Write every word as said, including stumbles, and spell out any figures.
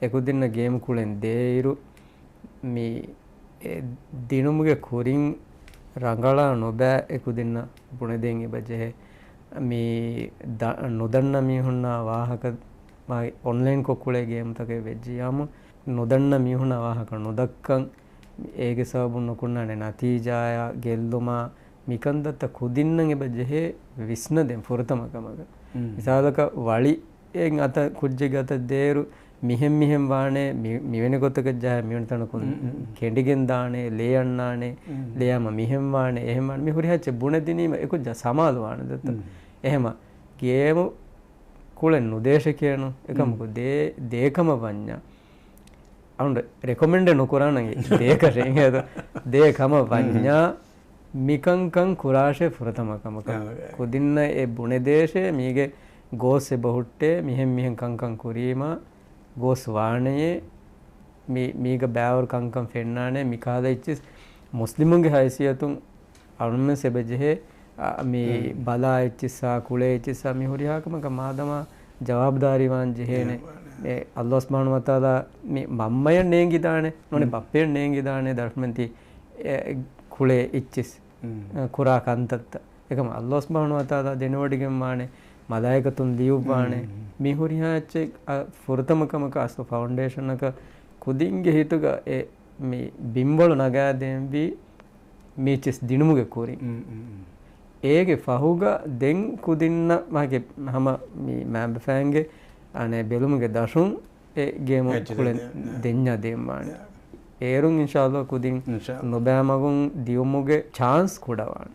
އެކުދިންނަށް ގޭމް ކުޅެން ދޭއިރު، މި އެ ދިނުމުގެ ކުރިން ރަނގަޅާ ނުބައި އެކުދިންނަށް ބުނެދޭން އެބަ ޖެހޭ. މި ދަ-، ނުދަންނަ މީހުންނާ ވާހަކަ، މާ އޮންލައިންކޮށް ކުޅޭ ގޭމްތަކެއް ވެއްޖިއްޔާމު، ނުދަންނަ މީހުންނާ ވާހަކަ ނުދައްކަން، އޭގެ ސަބަބުން ނުކުންނާނެ ނަތީޖާއާ ގެއްލުމާ، މިކަންތައްތައް ކުދިންނަށް އެބަ ޖެހޭ ވިސްނަދޭން ފުރަތަމަ ކަމަކަށް. މިސާލަކަށް ވަޅި އެއް އަތަށް ކުއްޖެއްގެ އަތަށް ދޭއިރު، މިހެން މިހެން ވާނެ، މި-، މިވެނި ގޮތަކަށް ޖަހާ މިވެނި ތަނަކުން ކެނޑިގެން ދާނެ، ލޭ އަންނާނެ، ލޭ ހަމަ މިހެން ވާނެ، އެހެން ވާނެ، މި ހުރިހާ އެއްޗެއް ބުނެދިނީމަ އެކުއްޖާ ސަމާލުވާނެ ދައްތަ. އެހެމަ ގޭމު ކުޅެން ނުދޭށެކޭނު، އެކަމަކު ދޭ، ދޭ ކަމަށް ވަންޏާ. އަނޑ ރެކޮމެންޑެއް ނުކުރާނަން ދޭކަށެއް ހޭދަ، ދޭ ކަމަށް ވަންޏާ މިކަންކަން ކުރާށޭ ފުރަތަމަ ކަމަކަށް. ކުދިންނަށް އެ ބުނެދޭށޭ މީގެ ގޯސް އެބަ ހުއްޓޭ، މިހެން މިހެން ކަންކަން ކުރީމާ ގޯސް ވާނެޔޭ، މި-، މީގަ ބައިވަރު ކަންކަން ފެންނާނެ، މިކަހަލަ އެއްޗިސް މުސްލިމުންގެ ހައިސިއްޔަތުން އަޅުމެން އެބަ ޖެހޭ، އަ، މި ބަލާ އެއްޗިއްސާ، ކުޅޭ އެއްޗިއްސާ މި ހުރިހާ ކަމަކަށް މާދަމާ ޖަވާބުދާރީވާން ޖެހޭނެ. އެ އައްލާހު ސުބްޙާނަހު ވަތަޢާލާ މި މަންމަޔަށް ނޭނގިދާނެ، ނޫނީ ބައްޕަޔަށް ނޭނގިދާނެ، ދަރިފުޅުމެން ތި އެ ކުޅޭ އެއްޗިސް، އެ ކުރާ ކަންތައްތައް. އެކަމަ އައްލާހު ސުބްޙާނަހު ވަތަޢާލާ ދެނެވޮޑިގެންވާނެ، މަލާއިކަތުން ލިޔުއްވާނެ. މި ހުރިހާ އެއްޗެއް، އަ، ފުރަތަމަ ކަމަކަށް އަސްލު ފައުންޑޭޝަނަކަށް ކުދިންގެ ހިތުގަ އެ މި ބިންވަޅު ނަގާދޭންވީ މީޗިސް ދިނުމުގެ ކުރިން. އޭގެ ފަހުގަ ދެން ކުދިންނަށް މާގެ ހަމަ މި މާބަފައިންގެ އަނެ ބެލުމުގެ ދަށުން އެ ގޭމު ކުޅެން ދެންޏާ ދޭންވާނެ. އޭރުން އިންޝާﷲ ކުދިން ނުބައިމަގުން ދިއުމުގެ ޗާންސް ކުޑަވާނެ.